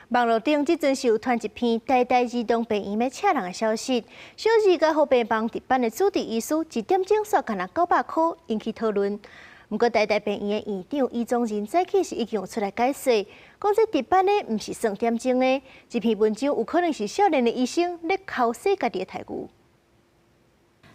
網路頂這陣是有傳一篇台大兒童病院欲請人的消息，小兒加護病房值班的主治醫師一點鐘煞干焦900箍，引起討論。毋過台大病院的院長余宗仁早起是已經有出來解釋，講這值班的毋是算點鐘的，這篇文章有可能是少年的醫生咧剾洗家己的待遇。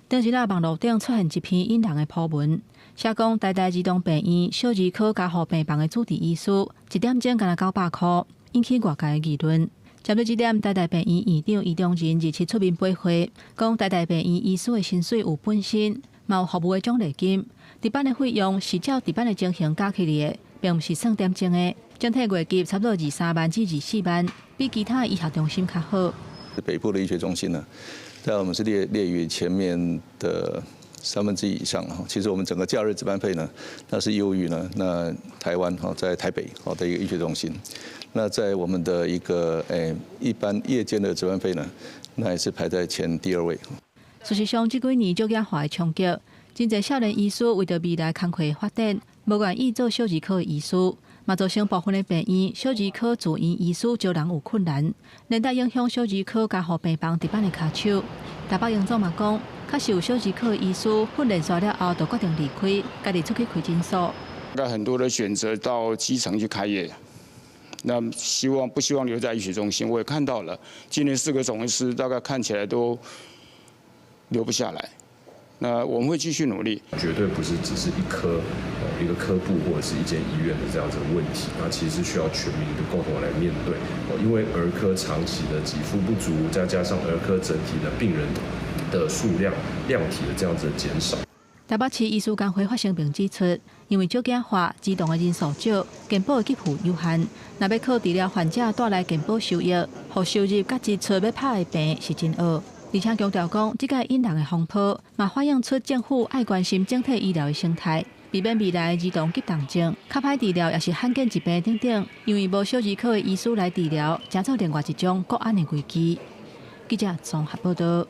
頂日仔網路頂出現一篇引人的鋪文，寫講台大兒童病院小兒科加護病房的主治醫師一點鐘干焦900箍，引起外界的議論。針對這點，台大病院院長余忠仁27出面回覆，講台大病院醫師的薪水有本薪，嘛有服務的獎勵金，值班的費用是照值班的情形加起來的，並毋是算點鐘的。整體月給差不多23萬至24萬，比其他醫學中心較好。北部的醫學中心呢，在我們是列於前面的1/3以上哈。其實我們整個假日值班費呢，那是優於呢，那台灣哈在台北好的一個醫學中心。那在我們的一個一般夜間的值班費呢，那也是排在前第二位。事實上，這幾年少子化的衝擊，真濟少年醫師為著未來工課發展，無願意做小兒科的醫師，嘛造成部分的病院小兒科住院醫師招人有困難，連帶影響小兒科加護病房值班的跤手。台北榮總嘛講，確實有小兒科醫師訓練煞了後，就決定離開，家己出去開診所。那很多的選擇到基層去開業。那希望不希望留在醫學中心？我也看到了，今年四個總醫師大概看起來都留不下來。那我們會繼續努力。絕對不是只是一科一個科部或者是一間醫院的這樣子的問題，那其實是需要全民的共同來面對。因為兒科長期的給付不足，再加上兒科整體的病人的數量量體的這樣子的減少。台北市醫師公會發聲明指出，因為少子化，兒童的人數少，健保的給付有限，若欲靠治療患者帶來健保收益，予收入佮支出欲拍的平是真僫。而且強調講，這個引人的風波，嘛反映出政府愛關心整體醫療的生態，避免未來兒童急重症、較歹治療，抑是罕見疾病等等，因為無小兒科的醫師來治療，成做另外一種國安的危機。記者綜合報道。